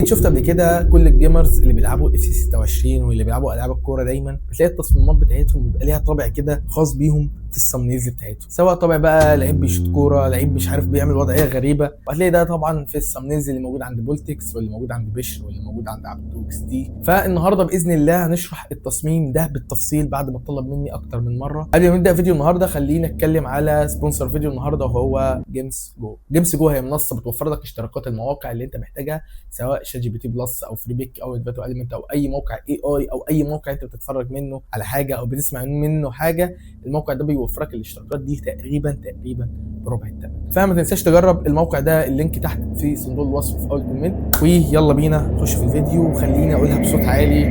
شفت قبل كده كل ال gamers اللي بيلعبوا FC 26 واللي بيلعبوا العاب الكورة دايما بتلاقي التصميمات بتاعتهم بيبقى ليها طابع كده خاص بيهم في ال thumbnails بتاعتهم، سواء طابع بقى لعيب بيشوط كوره، لعيب مش عارف بيعمل وضعية غريبه. وهتلاقي ده طبعا في ال thumbnails اللي موجود عند بولتكس واللي موجود عند بشر واللي موجود عند عبدو اكس دي. فالنهارده باذن الله هنشرح التصميم ده بالتفصيل بعد ما اتطلب مني اكتر من مره. قبل ما نبدا فيديو النهارده خلينا نتكلم على sponsor فيديو النهارده وهو جيمس جو. جيمس جو هي منصة بتوفر لك اشتراكات المواقع اللي انت محتاجها، سواء ChatGPT Plus او Freepik او Envato Elements او اي موقع AI او اي موقع انت بتتفرج منه على حاجة او بتسمع منه حاجه. الموقع ده بيوفر لك الاشتراكات دي تقريبا بربع الثمن. فما تنساش تجرب الموقع ده، ال link تحت في صندوق الوصف في اول comment. ويلا بينا نخش في الفيديو. وخليني اقولها بصوت عالي،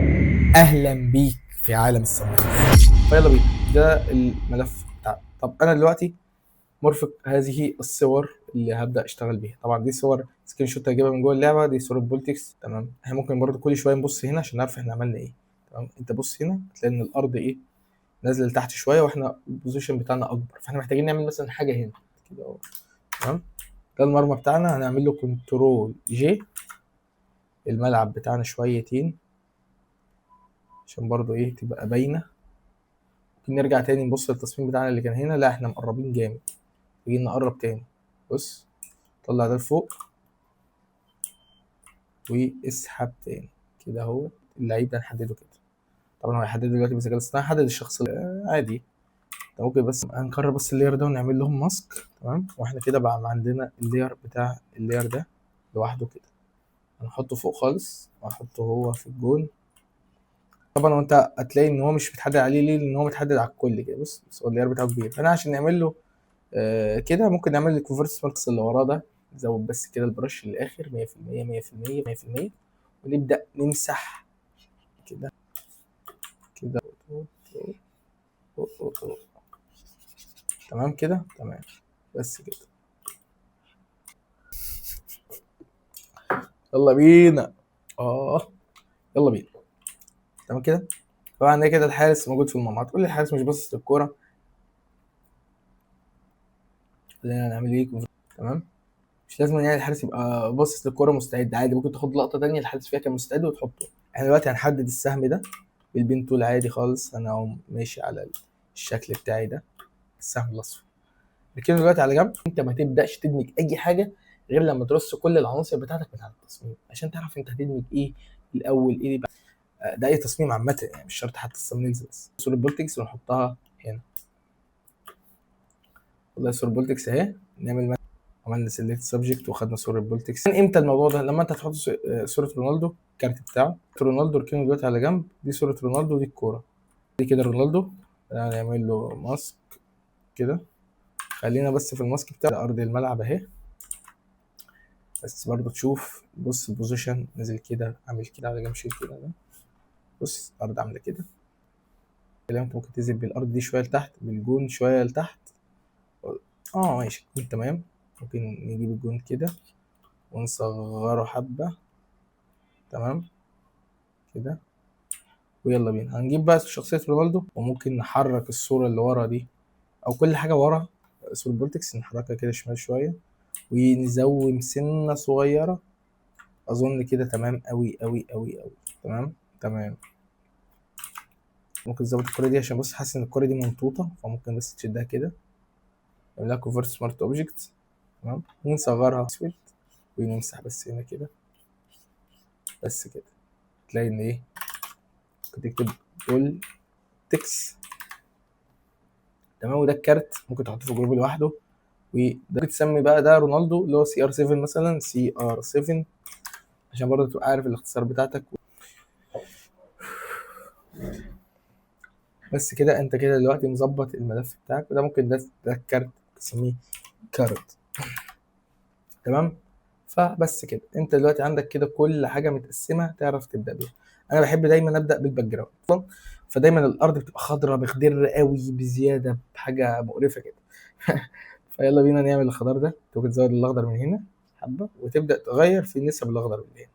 اهلا بيك في عالم ال thumbnails. فيلا بينا، ده الملف بتاعنا. طب انا دلوقتي مرفق هذه الصور اللي هبدا اشتغل بيها. طبعا دي صور screenshot هجيبها من جوه اللعبة، دي صوره بولتكس. تمام، احنا ممكن برضو كل شوية نبص هنا عشان نعرف احنا عملنا ايه. تمام، انت بص هنا هتلاقي ان الارض ايه نازله لتحت شوية، واحنا ال position بتاعنا اكبر، فاحنا محتاجين نعمل مثلا حاجة هنا كده اهو. تمام، ده المرمى بتاعنا، هنعمل له control J الملعب بتاعنا شويتين عشان برضو ايه تبقى باينة. ممكن نرجع تاني نبص للتصميم بتاعنا اللي كان هنا. لا احنا مقربين جامد، محتاجين نقرب تاني. بص طلع ده لفوق واسحب تاني كده اهو. اللعيب ده نحدده كده، طبعا هو هيحدده دلوقتي بالذكاء الاصطناعي، حدد الشخص عادي. ده ممكن بس هنكرر بس ال layer ده ونعمل لهم mask. تمام، واحنا كده بقى عندنا ال layer بتاع ال layer ده لوحده كده، هنحطه فوق خالص وهنحطه هو في الجون. طبعا وانت هتلاقي ان هو مش متحدد عليه، ليه؟ لان هو متحدد على الكل كده. بص بس هو ال layer بتاعه كبير، فانا عشان نعمل له كده ممكن نعمل ال convert smart اللي وراه ده، نزود بس كده ال brush للاخر مية في المية، مية في المية، مية في المية، ونبدأ نمسح كده كده. تمام كده، تمام بس كده. يلا بينا. يلا بينا. تمام كده. طبعا ده كده الحارس موجود في المرمى. هتقول لي الحارس مش باصص للكورة، خلينا نعمل ايه؟ تمام، مش لازم الحارس يبقى باصص للكورة مستعد، عادي ممكن تاخد لقطة تانية الحارس فيها كان مستعد وتحطه. احنا دلوقتي هنحدد السهم ده بال pen tool عادي خالص. انا اقوم ماشي على الشكل بتاعي ده، السهم الاصفر. نركنه دلوقتي على جنب. انت ما تبداش تدمج اي حاجة غير لما ترص كل العناصر بتاعتك بتاعت التصميم، عشان تعرف انت هتدمج ايه الاول ايه بقى. ده اي تصميم عامة يعني، مش شرط حتى ال thumbnails بس. صوره بولتكس ونحطها هنا. والله صوره بولتكس اهي. عملنا select subject وخدنا صوره بولتكس. امتى الموضوع ده؟ لما انت تحط صوره رونالدو، الكارت بتاعه رونالدو، اركنه دلوقتي على جنب. دي صوره رونالدو ودي الكورة دي كده رونالدو. هنعمل له mask كده، خلينا بس في ال mask بتاع ارض الملعب اهي، بس برضو تشوف. بص ال position نزل كده، عامل كده على جنب، شيل كده ده. بص الارض عامله كده. انت ممكن تنزل بالارض دي شوية لتحت، بالجون شوية لتحت. ماشي، الجون تمام. ممكن نجيب الجون كده ونصغره حبه. تمام كده، ويلا بينا. هنجيب بقى شخصية رونالدو، وممكن نحرك الصورة اللي ورا دي او كل حاجة ورا صوره بولتكس نحركها كده شمال شوية ونزوم سنة صغيرة. اظن كده تمام قوي قوي قوي قوي. تمام تمام. ممكن تظبط الكرة دي عشان بص حاسس ان الكرة دي ممطوطة، فممكن بس تشدها كده، نعملها convert smart object. تمام، ونصغرها اسود ونمسح بس هنا كده، بس كده. تلاقي ان ايه، ممكن تكتب بولتكس. تمام، وده الكارت ممكن تحطه في group لوحده. وده ممكن تسمي بقى ده رونالدو اللي هو CR 7 مثلا، CR 7، عشان برضه تبقى عارف الاختصار بتاعتك. بس كده انت كده دلوقتي مظبط الملف بتاعك. وده ممكن ده الكارت تسميه كارت. تمام، فبس كده انت دلوقتي عندك كده كل حاجة متقسمه تعرف تبدا بيها. انا بحب دايما ابدا بال background، فدايما الارض بتبقى خضراء بخضر قوي بزيادة، بحاجة مقرفة كده. فيلا بينا نعمل الخضار ده. انت ممكن تزود الاخضر من هنا حبه وتبدا تغير في نسب الاخضر من هنا،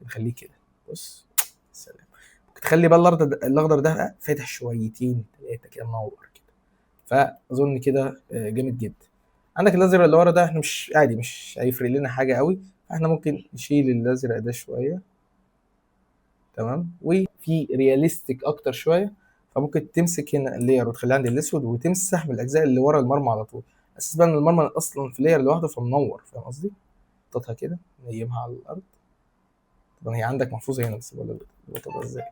نخليه كده. بص سلام. ممكن تخلي بقى الاخضر ده فاتح شويتين تلاتة كده، منور كده. فاظن كده جامد جدا. عندك الازرق اللي ورا ده احنا مش عادي، مش هيفرق لنا حاجة قوي. احنا ممكن نشيل الازرق ده شوية، تمام، وفي realistic اكتر شوية. فممكن تمسك هنا ال layer وتخليها عند الاسود، وتمسح من الاجزاء اللي ورا المرمى على طول، اساس بقى ان المرمى اصلا في layer لوحده فمنور، فاهم قصدي؟ حطها كده نيمها على الارض. طبعا هي عندك محفوظة هنا، بس بقول لك ازاي.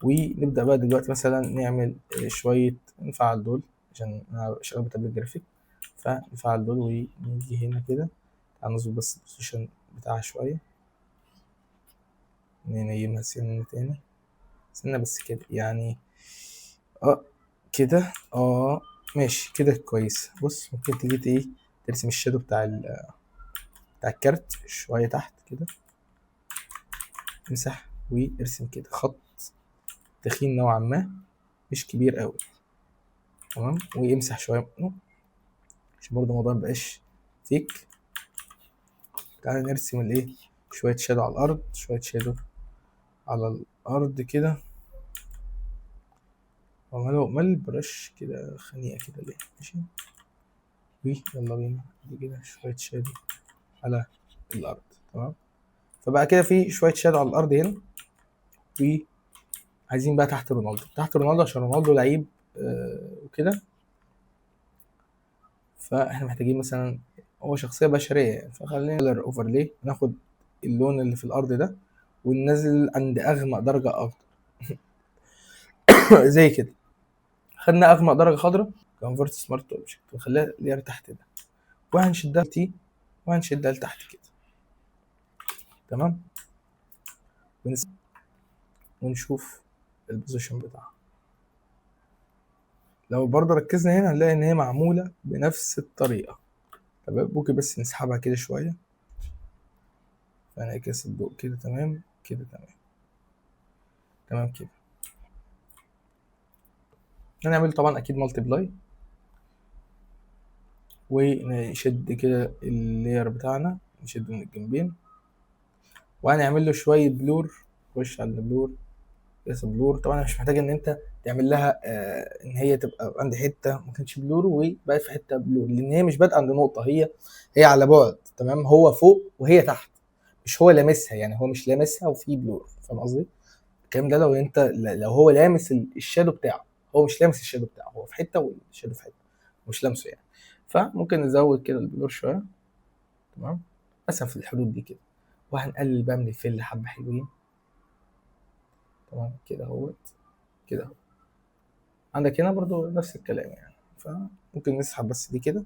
ونبدا بقى دلوقتي مثلا نعمل شوية، نفعل دول عشان انا شغال ب tablet graphic، فنفعل دول ونيجي هنا كده. تعال نظبط بس ال position بتاعها شوية، ننيمها سنة تاني، سنة بس كده يعني، كده، ماشي كده كويس. بص ممكن تيجي ايه ترسم ال shadow بتاع الكارت شوية تحت كده، امسح وارسم كده خط تخين نوعا ما مش كبير قوي، تمام. وامسح شوية منه عشان برضه الموضوع ميبقاش fake. تعالى نرسم الايه شوية shadow على الارض، شوية shadow على الارض كده. وماله مال ال brush كده خنيقه كده ليه؟ ماشي، ويلا بينا دي كده شوية shadow على الارض، تمام. فبقى كده في شوية shadow على الارض هنا. وعايزين بقى تحت رونالدو، تحت رونالدو عشان رونالدو لعيب وكده، فاحنا محتاجين مثلا هو شخصية بشرية يعني، فخلينا color overlay، ناخد اللون اللي في الارض ده وننزل عند اغمق درجه اخضر زي كده. خدنا اغمق درجه خضراء، convert smart object، ونخليها layer تحت ده، وهنشدها T وهنشدها لتحت كده، تمام. ونشوف ال position بتاعها. لو برضه ركزنا هنا هنلاقي ان هي معمولة بنفس الطريقة، تمام. ممكن بس نسحبها كده شوية، فنعكس الضوء كده، تمام كده، تمام تمام كده. هنعمل طبعا اكيد multiply، ونشد كده ال layer بتاعنا، نشد من الجنبين، وهنعمل له شوية blur. خش على ال blur، yes blur. طبعا مش محتاج ان انت تعمل لها ان هي تبقى عند حتة ما كانتش blur وبقت في حتة blur، لان هي مش بادئه عند نقطة، هي على بعد، تمام. هو فوق وهي تحت، مش هو لامسها يعني، هو مش لامسها وفي blur، فاهم قصدي؟ الكلام ده لو هو لامس ال shadow بتاعه، هو مش لامس ال shadow بتاعه، هو في حتة وال shadow في حتة، مش لامسه يعني. فممكن نزود كده ال blur شوية، تمام، مثلا في الحدود دي كده. وهنقلل بقى من ال fill حبه حلوين، تمام كده اهوت كده اهو. عندك هنا برضو نفس الكلام يعني، فممكن نسحب بس دي كده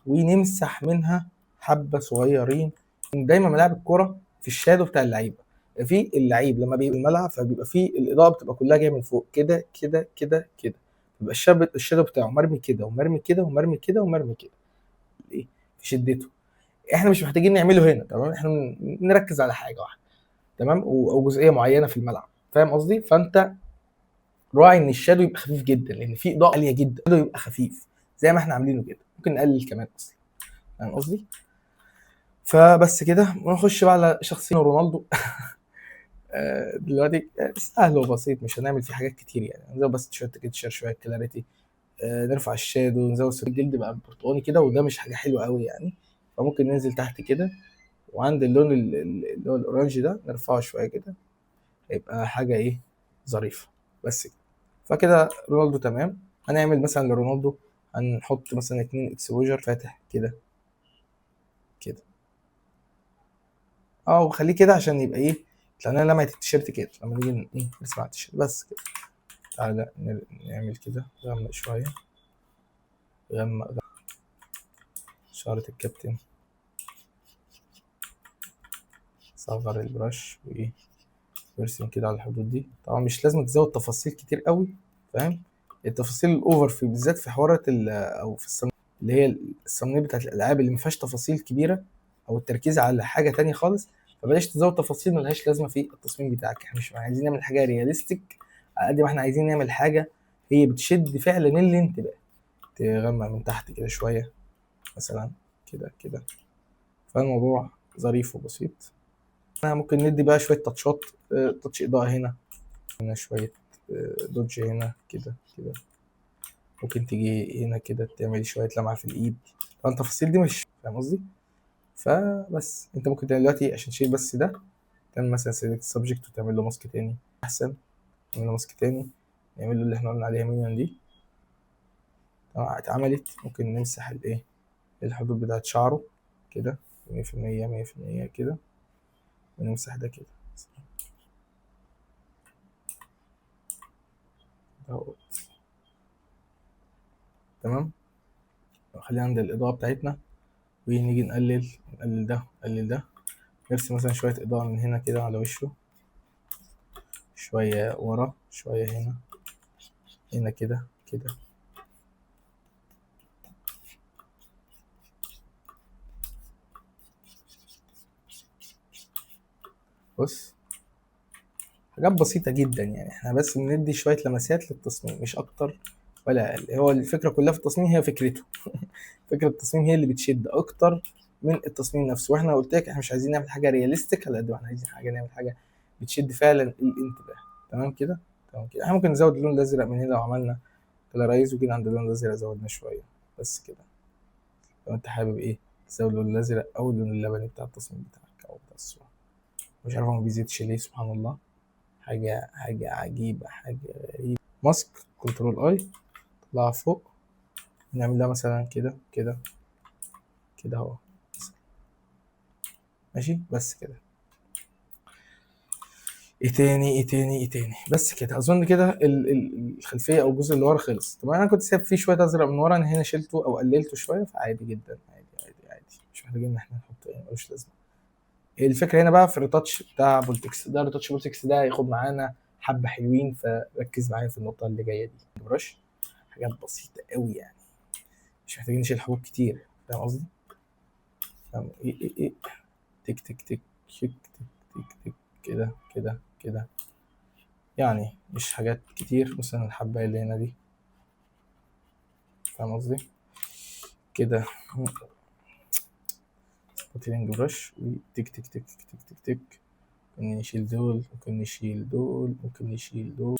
ونمسح منها حبه صغيرين. دايما ملاعب الكورة في ال shadow بتاع اللعيبة، في اللعيب لما بيبقى الملعب فبيبقى فيه الاضاءة بتبقى كلها جاية من فوق كده كده كده كده، بيبقى ال shadow بتاعه مرمي كده ومرمي كده ومرمي كده ومرمي كده، ايه في شدته. احنا مش محتاجين نعمله هنا، تمام. احنا نركز على حاجة واحدة، تمام، او جزئية معينة في الملعب، فاهم قصدي؟ فانت راعي ان ال shadow يبقى خفيف جدا، لان في اضاءه عالية جدا، ال shadow يبقى خفيف زي ما احنا عاملينه كده، ممكن نقلل كمان اصلا، فاهم قصدي؟ فبس كده. ونخش بقى على شخصية رونالدو. دلوقتي سهل وبسيط، مش هنعمل فيه حاجات كتير يعني، نزود بس شوية texture، شوية clarity، نرفع ال shadow، نزود الجلد بقى برتقاني كده، وده مش حاجة حلوة قوي يعني. فممكن ننزل تحت كده وعند اللون اللي هو ال orange ده نرفعه شوية كده، هيبقى حاجة ايه ظريفة بس كده. فكده رونالدو تمام. هنعمل مثلا لرونالدو هنحط مثلا 2 exposure فاتح كده كده، وخليه كده عشان يبقى ايه، طلعنا لمعة التيشيرت كده لما نيجي ايه نرسم على التيشيرت بس كده. تعالى نعمل كده، غمق شوية، غمق، غمق شعرة الكابتن، صغر ال brush وايه وارسم كده على الحدود دي. طبعا مش لازم تزود تفاصيل كتير قوي، فاهم؟ التفاصيل ال over في بالذات في حوارات او في اللي هي ال thumbnail بتاعت الالعاب اللي ما فيهاش تفاصيل كبيرة او التركيز على حاجة تانية خالص، فبلاش تزود تفاصيل ملهاش لازمه في التصميم بتاعك. احنا مش عايزين نعمل حاجة realistic على قد ما احنا عايزين نعمل حاجة هي بتشد فعلا الانتباه. تغمق من تحت كده شوية مثلا كده كده، فالموضوع ظريف وبسيط. احنا ممكن ندي بقى شوية touch ات، touch اضاءه هنا، هنا شوية، dodge هنا كده كده، ممكن تيجي هنا كده تعمل شوية لمعة في الايد. طبعا التفاصيل دي مش فاهم قصدي، فبس انت ممكن دلوقتي عشان تشيل بس ده، تعمل مثلا select subject وتعمل له mask تاني احسن، نعمل له mask تاني، نعمل له اللي احنا قلنا عليها مين دي. تمام، اتعملت. ممكن نمسح الايه، الحدود بتاعت شعره كده 100%، 100% كده، ونمسح ده كده اهو. تمام، خلينا عند الإضاءة بتاعتنا، ونيجي نقلل ده، نقلل ده، نرسم مثلا شوية إضاءة من هنا كده على وشه، شوية ورا، شوية هنا، هنا كده كده. بص، حاجات بسيطة جدا يعني، احنا بس بندي شوية لمسات للتصميم مش أكتر ولا أقل. هو الفكرة كلها في التصميم هي فكرته. فكرة التصميم هي اللي بتشد أكتر من التصميم نفسه. واحنا قلت لك احنا مش عايزين نعمل حاجة realistic على قد ما احنا عايزين نعمل حاجة بتشد فعلا الانتباه. تمام كده، تمام كده. احنا ممكن نزود اللون الأزرق من هنا لو عملنا colorize وجينا عند اللون الأزرق زودناه شوية بس كده. لو انت حابب ايه تزود اللون الأزرق أو اللون اللبني بتاع التصميم بتاعك أو بتاع الصورة. مش عارف هو ما بيزيدش ليه، سبحان الله، حاجة عجيبة، حاجة غريبة. mask control I، طلعها فوق، نعمل ده مثلا كده كده كده اهو، ماشي بس كده. ايه تاني، ايه تاني، ايه تاني؟ بس كده اظن كده الخلفية او الجزء اللي ورا خلص. طبعا انا كنت سايب فيه شوية ازرق من ورا، انا هنا شلته او قللته شوية، فعادي جدا، عادي عادي عادي، مش محتاجين ان احنا نحطه يعني، ملوش لازمه. الفكرة هنا بقى في ال retouch بتاع بولتكس ده، ال retouch بولتكس ده هياخد معانا حبه حلوين، فركز معايا في النقطة اللي جاية دي. brush حاجات بسيطة قوي يعني، مش محتاجين نشيل حبوب كتير، فاهم قصدي؟ فاهم ايه ايه ايه، تك تك تك تك تك تك تك كده كده كده يعني، مش حاجات كتير. مثلا الحبايه اللي هنا دي، فاهم قصدي كده، spotting brush وتك تك تك تك تك تك. ممكن نشيل دول، ممكن نشيل دول، ممكن نشيل دول.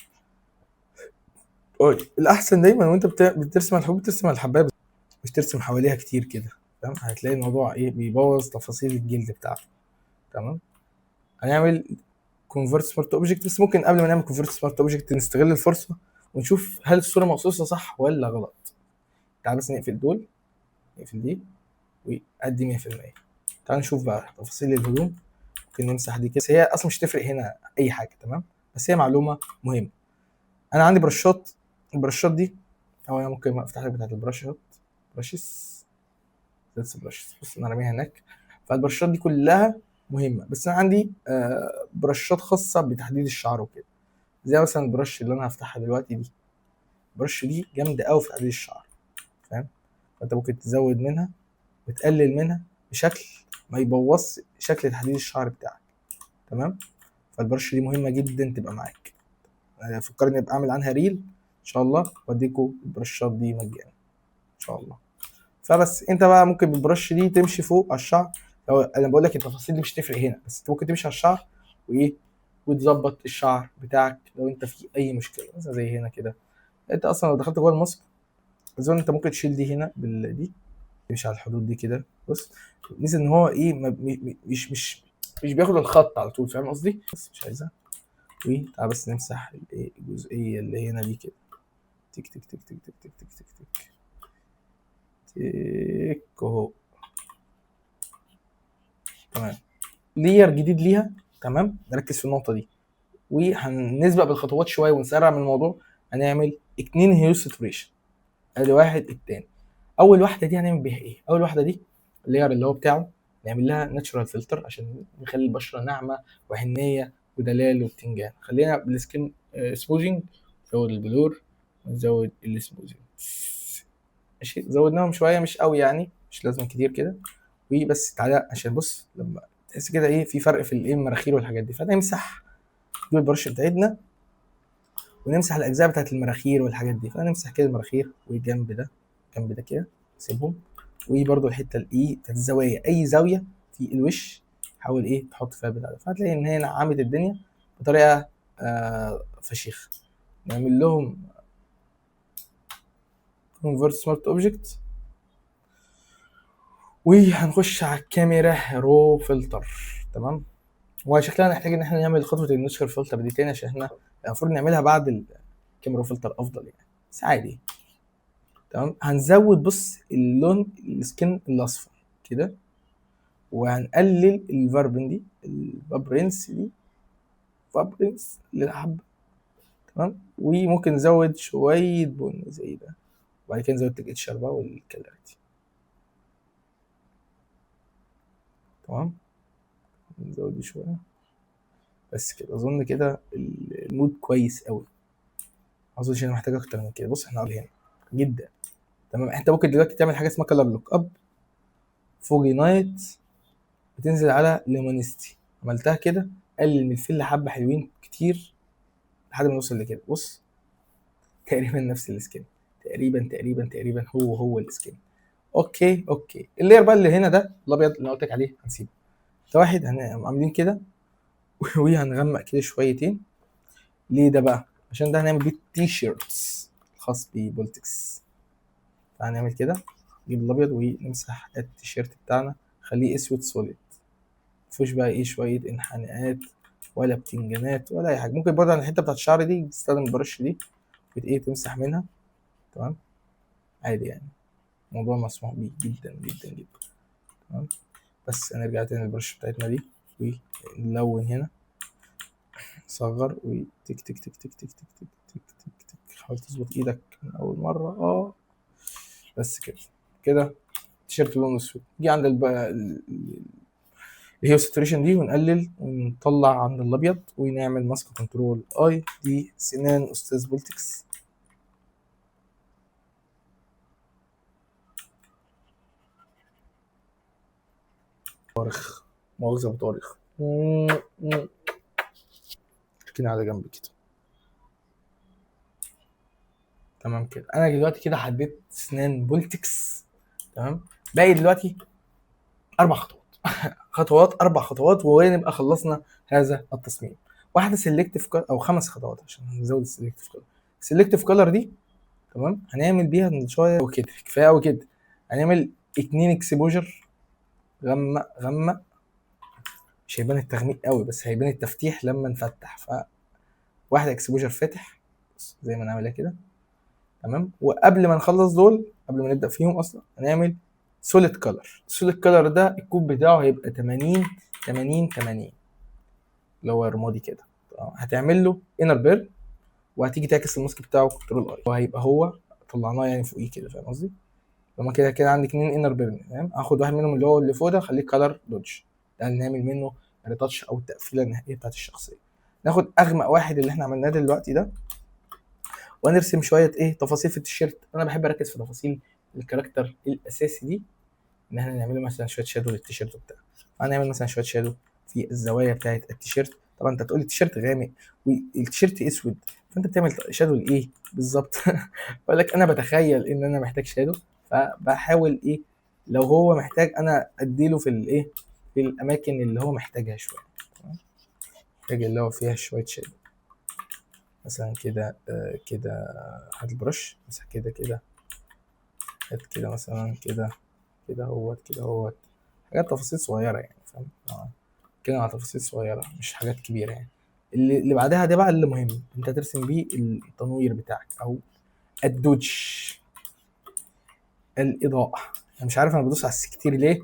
الأحسن دايما وأنت بترسم الحبوب ترسم على الحباية، مش ترسم حواليها كتير كده، تمام؟ هتلاقي الموضوع إيه، بيبوظ تفاصيل الجلد بتاعته. تمام، هنعمل convert smart object، بس ممكن قبل ما نعمل convert smart object نستغل الفرصة ونشوف هل الصورة مقصوصة صح ولا غلط. تعال بس نقفل دول، نقفل دي وأدي مية في المية. تعال نشوف بقى تفاصيل الهدوم. ممكن نمسح دي كده، بس هي أصلا مش هتفرق هنا أي حاجة، تمام؟ بس هي معلومة مهمة. أنا عندي برشات، البرشات دي أو أنا ممكن أفتح لك بتاعت البرشات، brushes، that's brushes، بص أنا راميها هناك. فالبرشات دي كلها مهمة، بس أنا عندي برشات خاصة بتحديد الشعر وكده، زي مثلا ال brush اللي أنا هفتحها دلوقتي دي. ال brush دي جامدة أوي في تحديد الشعر، فاهم؟ فأنت ممكن تزود منها وتقلل منها بشكل ما يبوظش شكل تحديد الشعر بتاعك، تمام؟ فال brush دي مهمة جدا تبقى معاك. فكرني ابقى اعمل عنها reel ان شاء الله، واديكوا البرشات دي مجانا ان شاء الله. فبس انت بقى ممكن بال brush دي تمشي فوق على الشعر. لو انا بقول لك التفاصيل دي مش هتفرق هنا، بس انت ممكن تمشي على الشعر وايه، وتظبط الشعر بتاعك لو انت في اي مشكلة، مثلا زي هنا كده. انت اصلا لو دخلت جوه ال mask اظن انت ممكن تشيل دي هنا بالدي، تمشي على الحدود دي كده. بص ميزة ان هو ايه، ما مش، مش، مش بياخد الخط على طول، فاهم قصدي؟ بس مش عايزها. وتعال بس نمسح الايه الجزئية اللي هنا دي كده، تك تك تك تك تك تك تك تك تك تك اهو، تمام. layer جديد ليها، تمام؟ نركز في النقطة دي وهنسبق بالخطوات شوية ونسرع من الموضوع. هنعمل 2 hue saturation، ادي واحد التاني. اول واحدة دي هنعمل بيها ايه؟ اول واحدة دي ال layer اللي هو بتاعه نعمل لها natural filter عشان نخلي البشرة ناعمة وحنيه ودلال وبتنجان. خلينا بال skin، smoothing، نزود ال blur ونزود ال smoothing، ماشي؟ زودناهم شوية مش قوي يعني، مش لازم كتير كده. وبس تعالى عشان بص لما تحس كده ايه في فرق في الايه المراخير والحاجات دي، فنمسح نجيب ال brush بتاعتنا ونمسح الاجزاء بتاعت المراخير والحاجات دي. فنمسح كده المراخير والجنب ده، الجنب ده كده سيبهم، وبرده الحتة الايه بتاعت الزوايا، اي زاوية في الوش حاول ايه تحط فيها بتاع ده، فهتلاقي ان هي نعمت الدنيا بطريقة فشيخه. نعمل لهم convert smart object وهنخش على ال camera raw filter. تمام، وشكلنا هنحتاج ان احنا نعمل خطوة ال notcher filter دي تاني، عشان احنا المفروض نعملها بعد ال camera filter افضل يعني، بس عادي. تمام، هنزود بص اللون ال skin الاصفر كده، وهنقلل الفاربن دي، ال vibrance دي، vibrance للحب. تمام، وممكن نزود شوية بني زي ده، وبعد كده نزود texture بقى وال clarity. تمام، نزود دي شوية بس كده. اظن كده ال mood كويس قوي، ما اظنش انا محتاج اكتر من كده. بص احنا هنا جدا. تمام، انت ممكن دلوقتي تعمل حاجة اسمها color lookup foggy night، بتنزل على luminosity. عملتها كده، قلل من ال fill حبه حلوين كتير لحد ما نوصل لكده. بص تقريبا نفس ال skin، تقريبا تقريبا تقريبا هو هو ال skin. okay okay، ال layer بقى اللي هنا ده الابيض اللي انا قلت لك عليه هنسيبه. ده واحد عاملين كده وهنغمق كده شويتين. ليه ده بقى؟ عشان ده هنعمل بيه ال T-shirts الخاص ببولتكس. فهنعمل كده، نجيب الابيض ونمسح التيشيرت بتاعنا، خليه اسود solid، مفيهوش بقى ايه شوية انحناءات ولا بتنجانات ولا اي حاجة. ممكن برضه على الحتة بتاعت الشعر دي تستخدم ال brush دي ايه تمسح منها. تمام، عادي يعني، الموضوع مسموح بيه جدا جدا جدا. تمام، بس هنرجع تاني لل brush بتاعتنا دي ونلون هنا، صغر وتك تك تك تك تك تك تك تك تك تك. حاول تظبط ايدك من اول مرة. بس كده كده تيشيرت لونه اسود. نيجي عند ال hue saturation دي ونقلل ونطلع عند الابيض ونعمل mask control I. دي سنان استاذ بولتكس. طارخ، مؤاخذة بطارخ، اركنها على جنب كده. تمام كده، انا دلوقتي كده حددت سنان بولتكس. تمام، باقي دلوقتي 4 خطوات. 4 خطوات ونبقى خلصنا هذا التصميم. واحدة selective color، او 5 خطوات عشان نزود ال selective color. ال selective color دي تمام هنعمل بيها شوية وكده، كفاية قوي كده. هنعمل 2 exposure، غمق غمق، مش هيبان التغميق قوي بس هيبان التفتيح لما نفتح. ف واحدة exposure فاتح زي ما نعملها كده. تمام، وقبل ما نخلص دول، قبل ما نبدا فيهم اصلا، هنعمل solid color. ال solid color ده الكوب بتاعه هيبقى 80 80 80 اللي هو رمادي كده. هتعمل له inner burn وهتيجي تعكس ال mask بتاعه control I، وهيبقى هو طلعناه يعني فوقيه كده، فاهم قصدي؟ لما كده كده عندك 2 inner burn. تمام، هاخد واحد منهم اللي هو اللي فوق ده خليه color dodge، ده نعمل منه retouch او التقفيله النهائية بتاعت الشخصية. ناخد اغمق واحد اللي احنا عملناه دلوقتي ده، ونرسم شوية ايه تفاصيل في التيشيرت. انا بحب اركز في تفاصيل ال character الاساسي دي، ان احنا نعمله مثلا شوية shadow للتيشيرت بتاعنا. هنعمل مثلا شوية shadow في الزوايا بتاعه التيشيرت. طبعا انت هتقول لي التيشيرت غامق والتيشيرت اسود، فانت بتعمل shadow لايه بالظبط؟ بقول لك انا بتخيل ان انا محتاج shadow، فبحاول ايه لو هو محتاج انا اديله في الايه، في الاماكن اللي هو محتاجها شوية. تمام، محتاج اللي هو فيها شوية shadow مثلا كده. كده هات ال brush مثلا كده كده، هات كده مثلا كده كده اهوت كده اهوت، حاجات تفاصيل صغيرة يعني، فاهم؟ كده على تفاصيل صغيرة مش حاجات كبيرة يعني. اللي بعدها ده بقى اللي مهم، انت ترسم بيه التنوير بتاعك او ال dodge، الاضاءة. انا مش عارف انا بدوس على ال C كتير ليه،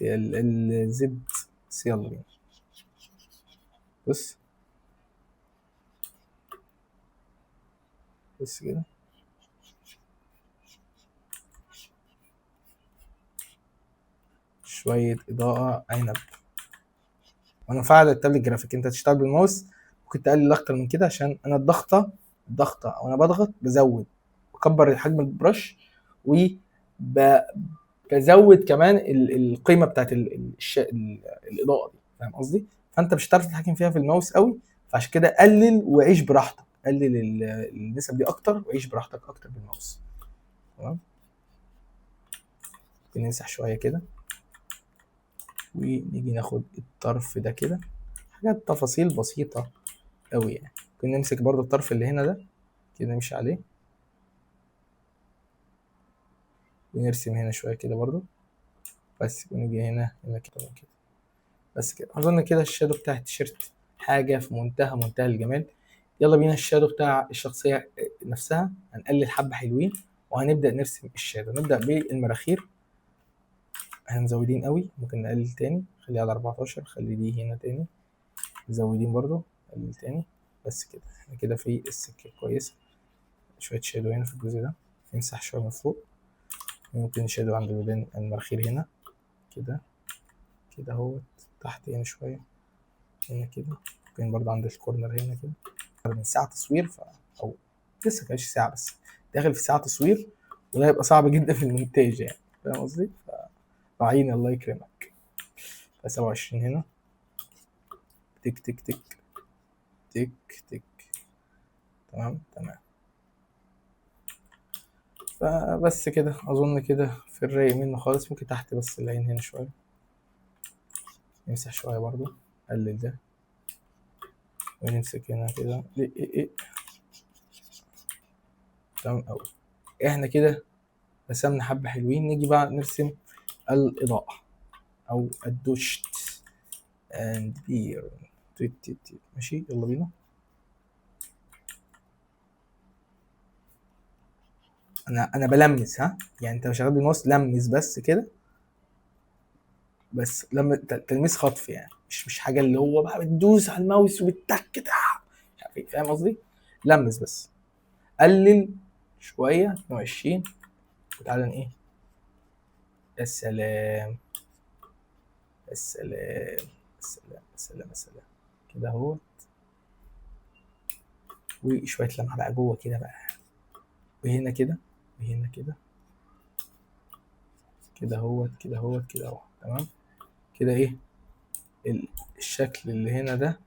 ال Z، بس يلا بينا. بص بس كده، شوية إضاءة عنب. وأنا مفعل ال tablet graphic، أنت تشتغل بالماوس ممكن تقلل أكتر من كده، عشان أنا الضغطة وأنا بضغط بزود، بكبر حجم ال brush وبزود كمان القيمة بتاعت الإضاءة دي، فاهم قصدي؟ فأنت مش هتعرف تتحكم فيها في الماوس قوي، فعشان كده قلل وعيش براحتك، قلل النسب دي أكتر وعيش براحتك أكتر بالماوس. تمام، ممكن نمسح شوية كده ونيجي ناخد الطرف ده كده، حاجات تفاصيل بسيطة قوي يعني. ممكن نمسك برضو الطرف اللي هنا ده كده نمشي عليه ونرسم هنا شوية كده برضو. بس. ونيجي هنا هنا كده كده بس كده. اظن كده ال shadow بتاع التيشيرت حاجة في منتهى الجمال. يلا بينا ال shadow بتاع الشخصية نفسها. هنقلل حبه حلوين وهنبدا نرسم ال shadow. نبدا بالمراخير، احنا مزودين قوي، ممكن نقلل تاني، خليها على 14، خلي دي هنا تاني، مزودين برضو، قلل تاني بس كده. احنا كده في السكة كويسة. شوية shadow هنا في الجزء ده، نمسح شوية من فوق، ممكن shadow عند الودان المراخير هنا كده كده اهوت، تحت هنا شوية هنا كده، ممكن برضه عند ال corner هنا كده. من ساعة تصوير او لسه كانش ساعة، بس داخل في ساعة تصوير، وده هيبقى صعب جدا في المونتاج يعني، فاهم قصدي؟ راعيني الله يكرمك. ف 27 هنا، تك تك تك تك تك، تمام تمام. فبس كده اظن كده في الرايق منه خالص. ممكن تحت بس العين هنا شوية، نمسح شوية برضو، قلل ده، ونمسك هنا كده. إيه إيه إيه. تمام أوي. احنا كده رسمنا حبة حلوين. نيجي بقى نرسم الإضاءة أو ال dodge and burn. تيت تيت تيت. ماشي يلا بينا. أنا بلمس، ها يعني أنت شغال بالماوس، لمس بس كده، بس لما تلميس خطف يعني، مش حاجة اللي هو بقى بتدوس على الماوس وبتك كده، مش عارف إيه، فاهم قصدي؟ لمس بس، قلل شوية 22، وتعالى إيه؟ يا سلام يا سلام يا سلام يا سلام يا سلام كده اهو. وشوية لمعة بقى جوه كده بقى، وهنا كده وهنا كده كده اهوت كده اهوت كده اهو. تمام كده. ايه الشكل اللي هنا ده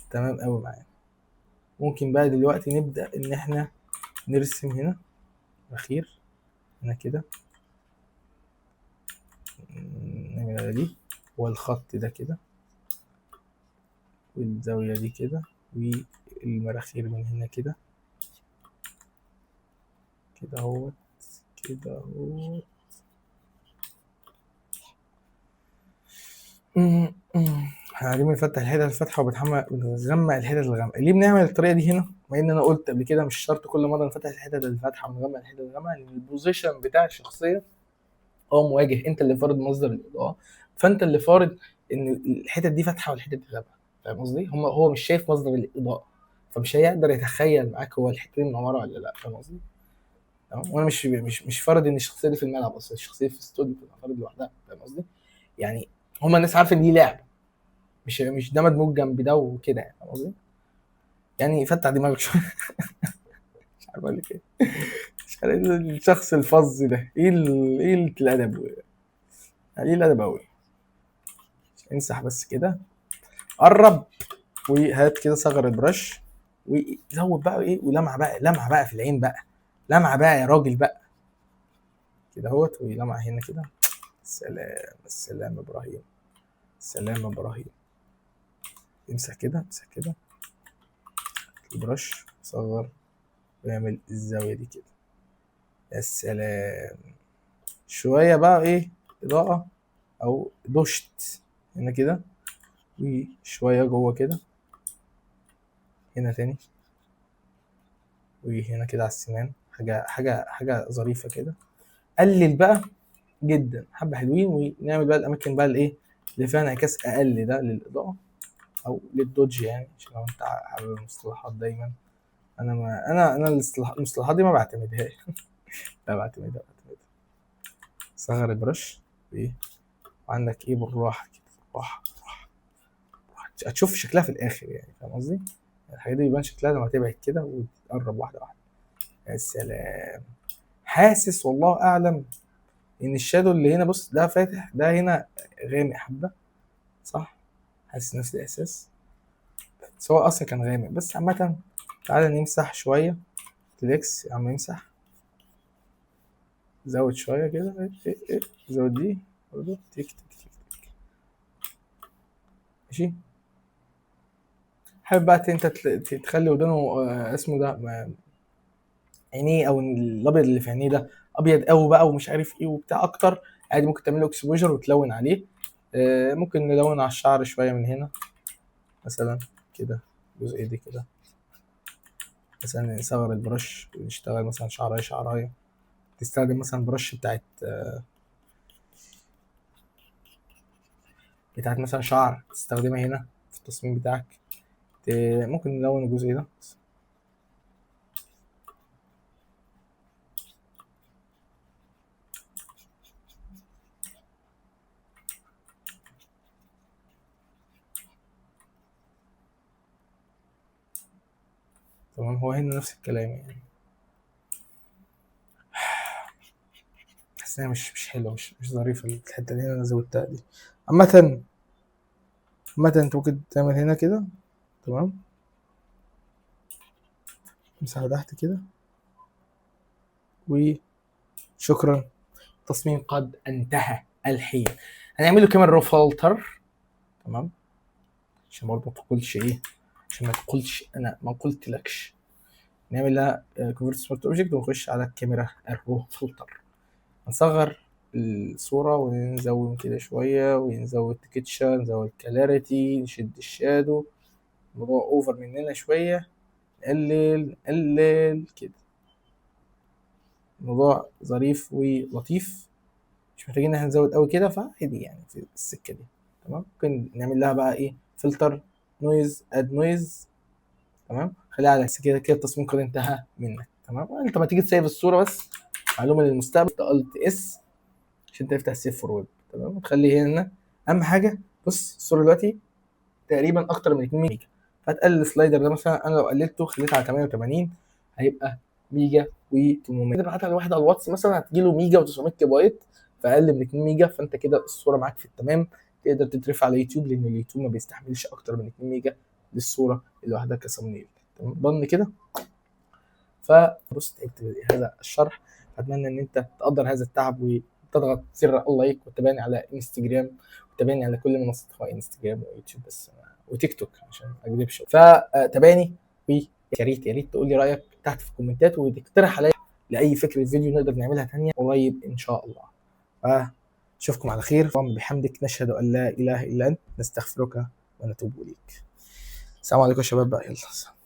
تمام قوي معانا. ممكن بقى دلوقتي نبدأ ان احنا نرسم هنا اخير هنا كده، نعمل على دي والخط ده كده والزاوية دي كده والمراخير من هنا كده كده اهوت كده اهوت. احنا قاعدين بنفتح الحتت الفاتحة وبنغمق الحتت الغامقة. ليه بنعمل الطريقة دي هنا؟ مع ان انا قلت قبل كده مش شرط كل مرة نفتح الحتت الفاتحة ونغمق الحتت الغامقة، لان ال position بتاع الشخصية هو مواجه، انت اللي فارض مصدر الاضاءة، فانت اللي فارض ان الحتت دي فاتحة والحتت دي غامقة، فاهم قصدي؟ هو مش شايف مصدر الاضاءة، فمش هيقدر يتخيل معاك هو الحتة دي منورة ولا لا، فاهم قصدي؟ تمام؟ وانا مش فارض ان الشخصية دي في الملعب اصلا، الشخصية في الاستوديو بتبقى فارض لوحدها، فاهم قصدي؟ يعني هما الناس عارفه ان دي لعبه، مش ده مدموج جنب ده وكده يعني، فاهم قصدي؟ يعني فتح دماغك شوية. مش عارف اقول لك ايه، مش عارف ايه الشخص الفظ ده، ايه ايه الادب، ايه الادب قوي. امسح بس كده، قرب وهات كده، صغر البرش وزود بقى ايه، ولمعه بقى، لمعة بقى في العين بقى، لمعة بقى يا راجل بقى كده اهوت، ولمعه هنا كده. سلام السلام ابراهيم، سلام ابراهيم. امسح كده، امسح كده البرش، صغر ويعمل الزاوية دي كده. يا سلام. شوية بقى ايه اضاءه او دوشت هنا كده، وشوية جوه كده هنا تاني، وهنا كده على السنان، حاجة ظريفة كده. قلل بقى جدا حبه حلوين، ونعمل بقى الاماكن بقى الايه اللي فيها انعكاس اقل ده للاضاءة او للدوج يعني، عشان لو انت حابب المصطلحات دايما. انا ما انا انا المصطلحات دي ما بعتمدهاش. لا بعتمدها. صغر البرش وايه، وعندك ايه بالراحة كده، بالراحة بالراحة بالراحة، هتشوف شكلها في الاخر يعني، فاهم قصدي؟ الحاجات دي بيبان شكلها لما تبعد كده وتقرب واحدة واحدة. يا سلام. حاسس والله اعلم ان الشادو اللي هنا، بص ده فاتح، ده هنا غامق حبه، صح؟ حاسس نفس الاحساس، بس هو اصلا كان غامق. بس عامة تعالى نمسح شوية تليكس يا عم، امسح، زود شوية كده، إيه إيه إيه. زود دي برضه، تك تك تك تك. ماشي. حابب بقى انت تخلي ودانه، اسمه ده، عينيه، او الابيض اللي في عينيه ده ابيض قوي بقى ومش عارف ايه وبتاع اكتر، عادي ممكن تعمل له exposure وتلون عليه. ممكن نلون على الشعر شوية من هنا مثلا كده، الجزئية دي كده مثلا، نصغر ال brush ونشتغل مثلا شعرايه شعرايه. تستخدم مثلا brush بتاعت مثلا شعر، تستخدمها هنا في التصميم بتاعك. ممكن نلون الجزء ده. تمام، هو هنا نفس الكلام يعني. حاسس انها مش حلوة، مش ظريفة الحتة اللي انا زودتها دي. عامة انت ممكن تعمل هنا كده، تمام، مساحة تحت كده، وشكرا. التصميم قد انتهى الحين. هنعمله camera raw filter، تمام، عشان برضه ما تقولش ايه، عشان ما تقولش انا ما قلتلكش. نعمل لها convert smart object ونخش على الكاميرا ال raw filter. نصغر الصورة ونزوم كده شوية، ونزود texture، نزود clarity، نشد ال shadow. الموضوع over مننا شوية، نقلل نقلل كده. الموضوع ظريف ولطيف، مش محتاجين ان احنا نزود قوي كده، فعادي يعني في السكة دي. تمام، ممكن نعمل لها بقى ايه، filter noise، add noise. تمام، خليها على كده كده. التصميم قد انتهى منك. تمام، انت ما تيجي تسيف الصورة، بس معلومة للمستقبل، Alt S عشان تفتح save for web. تمام، وتخلي هنا اهم حاجة. بص الصورة دلوقتي تقريبا اكتر من 2 ميجا، فتقلل ال slider ده مثلا، انا لو قللته خليته على 88 هيبقى ميجا و800. تبعتها لواحد على الواتس مثلا هتجيله ميجا و900 كيلو بايت، فاقل من 2 ميجا، فانت كده الصورة معاك في التمام. تقدر تترفع على يوتيوب، لان اليوتيوب ما بيستحملش اكتر من 2 ميجا للصورة لوحدها ك thumbnail. تمام، ضن كده. فبص تعبت بهذا الشرح، اتمنى ان انت تقدر هذا التعب وتضغط زر ال like، وتتابعني على انستجرام، وتتابعني على كل منصات انستجرام ويوتيوب بس وتيك توك عشان ما اكذبش. فتابعني، ويا ريت يا ريت تقول لي رايك تحت في الكومنتات، وتقترح عليا لاي فكرة فيديو نقدر نعملها تانية قريب ان شاء الله. فاشوفكم على خير، اللهم بحمدك نشهد ان لا اله الا انت نستغفرك ونتوب اليك. السلام عليكم يا شباب بقى، يلا.